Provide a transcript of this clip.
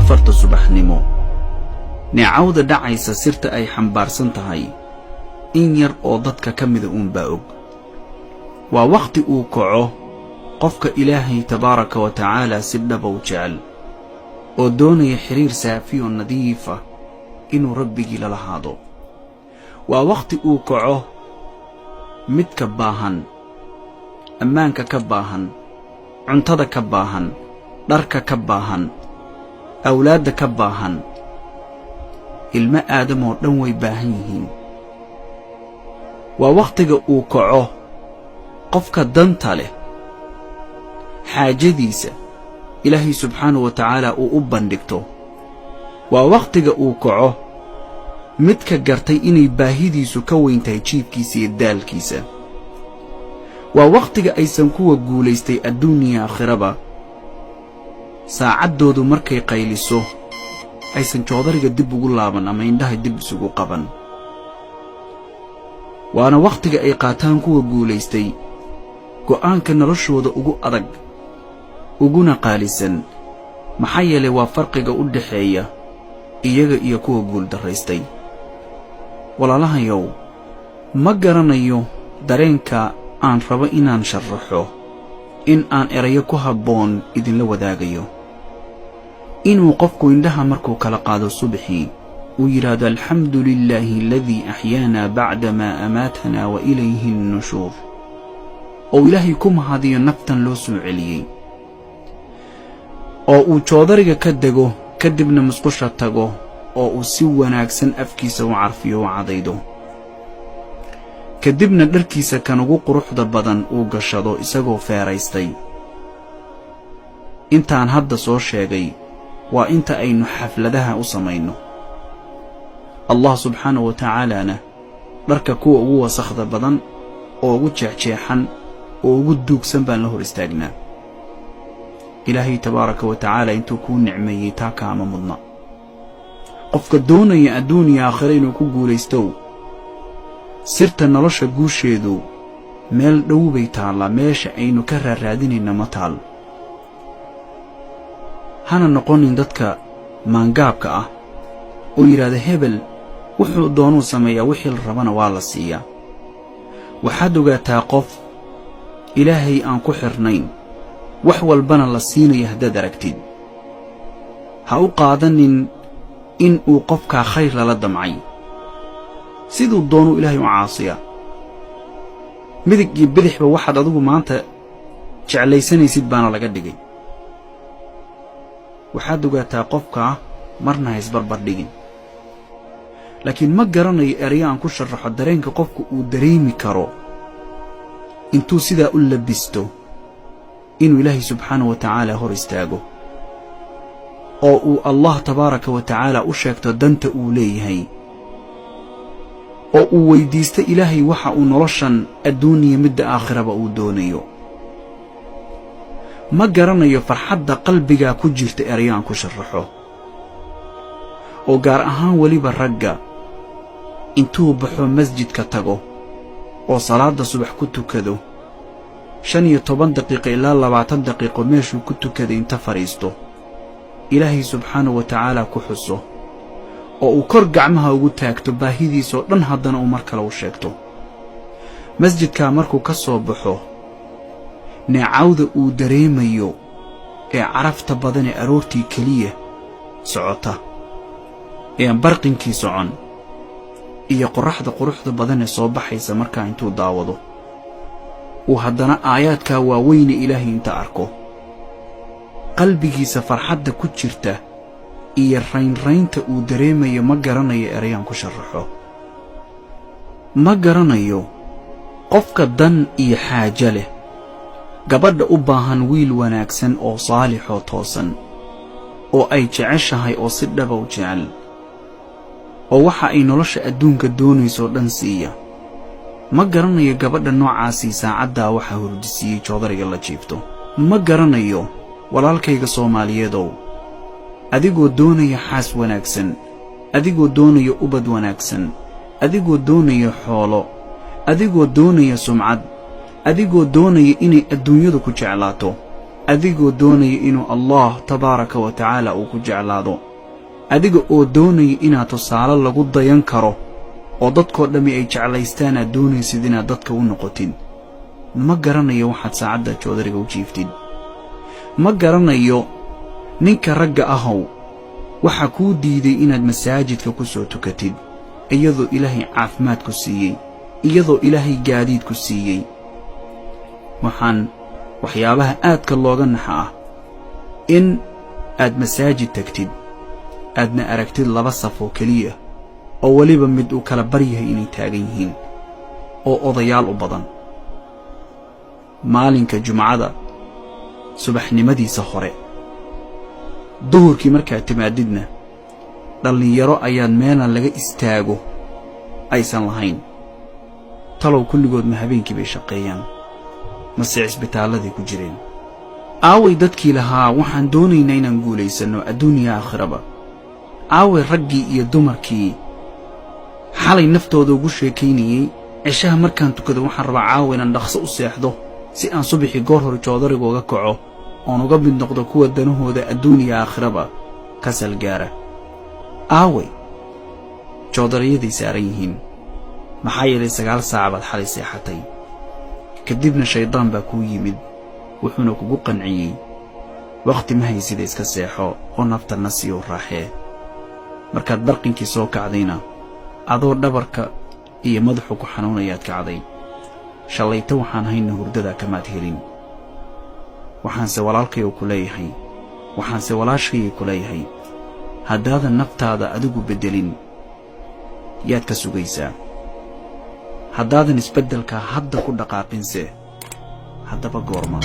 4ta subaxnimo, neecawda dhacaysa sirta ay xambaarsan tahay in yar oo dadka ka mida uunbaa og. Waa wakhti uu kaco qofka Ilaahay tabaaraka wa tacaala si dhaba u jecel oo doonaya xidhiir saafiyo nadiif ah inuu Rabbigii la lahaado. Waa wakhti uu kaco midka baahan, ammaanka ka baahan, cuntada ka baahan, dharka ka baahan, awlaadda ka baahan. Ilmo Aadamoo dhan way baahan yihiin. Waa wakhtiga uu kaco qofka danta leh, xaajadiisa Ilaahay subxaanahu wa tacaala uu u bandhigto. Waa wakhtiga uu kaco midka gartay inay baahidiisu ka weyn tahay jiibkiisa iyo daalkiisa. Waa wakhtiga aysan kuwa guulaystay adduuniya aakhiraba saacaddoodu markay qayliso aysan joodariga dib ugu laaban ama indhaha dib isugu qaban. Waana wakhtiga ay qaataan kuwa guulaystay go'aanka noloshooda ugu adag uguna qaalisan, maxaa yeelay waa farqiga u dhexeeya iyaga iyo kuwa guuldarraystay. Walaalahayow, ma garanayo dareenka aan rabo inaan sharaxo in aan erayo ku habboon idinla wadaagayo. Inuu qofku indhaha markuu kala qaado subaxii uu yidhaahdo: "Alxamdu lilaahi aladii axyaanaa bacdamaa amaatanaa wa ilayhi nnushuur", oo Ilaahay ku mahadiyo naftan loo soo celiyey, oo uu joodariga ka dego, kadibna musqusha tago oo uu si wanaagsan afkiisa u carfiyo, u cadaydo, kadibna dharkiisa kan ugu quruxda badan uu gashado isagoo feeraystay. Intaan hadda soo sheegay waa inta aynu xafladaha u samayno. Allah subxaanahu wa tacaalaana dharka kuwa ugu wasakhda badan oo ugu jeexjeexan oo ugu duugsan baan la hor istaagnaa. Ilaahay tabaaraka wa tacaala intuu kuu nicmeeyey taa kaama mudna. Qofka doonaya adduun iyo aakhiro inuu ku guulaystow, sirta nolosha guusheedu meel dhow bay taallaa, meesha aynu ka raarraadinayna ma taal. Hana noqonin dadka maangaabka ah oo yidhaahda: "Hebel wuxuu doonuu sameeyaa, wixii la rabana waa la siiyaa." Waxaad ogaataa, qof Ilaahay aan ku xidhnayn wax walbana la siinaya haddaad aragtid, ha u qaadanin in uu qofkaa khayr lala damcay. Siduu doonuu Ilaahay u caasiyaa. Midig iyo bidixba waxaad adigu maanta jeclaysanaysid baana laga dhigay. Waxaad ogaataa, qofkaa marna ha isbarbar dhigin. Laakiin ma garanayo erayo aan ku sharaxo dareenka qofka uu dareemi karo intuu sidaa u labisto inuu Ilaahay subxaanahu wa tacaala hor istaago oo uu Allah tabaaraka wa tacaala u sheegto danta uu leeyahay, oo uu weyddiisto Ilaahay waxa uu noloshan adduuniya midda aakhiraba uu doonayo. Ma garanayo farxadda qalbigaa ku jirta erayo aan ku sharaxo, oo gaar ahaan weliba ragga intuu baxo masjidka tago oo salaadda subax ku tukado, 15 daqiiqo ilaa 20 daqiiqo meeshuu ku tukaday inta fadhiisto, Ilaahay subxaanahu wa tacaala ku xuso, oo uu kor gacmaha ugu taagto, baahidiisoo dhan haddana uu mar kale u sheegto. Masjidkaa markuu ka soo baxo, neecawda uu dareemayo ee carafta badan ee aroortii keliya socota ee aan barqinkii socon, iyo qorraxda quruxda badan ee soo baxaysa markaa intuu daawado, uu haddana aayaadkaa waaweyne Ilaahay inta arko, qalbigiisa farxadda ku jirta iyo raynraynta uu dareemayo, ma garanayo erayaan ku sharaxo. Ma garanayo qofka dan iyo xaajo leh, gabadha u baahan wiil wanaagsan oo saalixoo toosan oo ay jeceshahay oo si dhaba u jecel, oo waxa ay nolosha adduunka doonaysoo dhan siiya. Ma garanayo gabadha noocaasii saacaddaa waxaa hurdisiiyey joodariga la jiifto. Ma garanayo, walaalkayga Soomaaliyeedow, adigoo doonaya xaas wanaagsan, adigoo doonaya ubad wanaagsan, adigoo doonaya xoolo, adigoo doonaya sumcad, adigoo doonaya inay adduunyadu ku jeclaato. Adigoo doonaya inuu Allah tabaaraka wa tacaala uu ku jeclaado, adiga oo doonaya inaad tusaale lagu dayan karo oo dadkoo dhammi ay jeclaystaan aad doonaysid inaad dadka u noqotid, ma garanayo waxaad saacadda joodariga u jiiftid. Ma garanayo, ninka ragga ahow, waxaa kuu diiday inaad masaajidka ku soo tukatid, iyadoo Ilaahay caafimaad ku siiyey, iyadoo Ilaahay gaadiid ku siiyey. Waxaan waxyaabaha aadka looga naxa ah in aad masaajid tagtid, aadna aragtid laba saf oo keliya oo weliba mid uu kala bar yahay inay taagan yihiin oo odayaal u badan. Maalinka Jumcada subaxnimadiisa hore, duhurkii markaad timaadidna, dhallinyaro ayaad meelan laga istaago aysan lahayn. Talow kulligood ma habeenkii bay shaqeeyaan mase cisbitaalladay ku jireen? Aaway dadkii lahaa waxaan doonaynaa inaan guulaysanno adduuniya aakhiraba? Aaway raggii iyo dumarkii xalay naftooda ugu sheekaynayey, cishaha markaan tukado waxaan rabaa caawa inaan dhaqso u seexdo si aan subaxii goor hore joodariga uga kaco oon uga mid noqdo kuwa danahooda adduuniya aakhiraba ka salgaara? Aaway? Joodariyaday saaran yihiin, maxaa yeelay 9 saac baad xalay seexatay. Kadibna shaydaan baa kuu yimid, wuxuuna kugu qanciyey wakhti ma haysida, iska seexo oo naftanna siiyo raaxee. Markaad barqinkii soo kacdayna, adoo dhabarka iyo madaxu ku xanuunayaad kacday. Shallayto waxaan hayna hurdadaa kamaad helin. Waxaanse walaalkayoo ku leeyahay, waxaanse walaashayay ku leeyahay, haddaadan naftaada adigu beddelin, yaad ka sugaysaa? Haddaadan isbeddelkaa hadda ku dhaqaaqinse, haddaba goorma?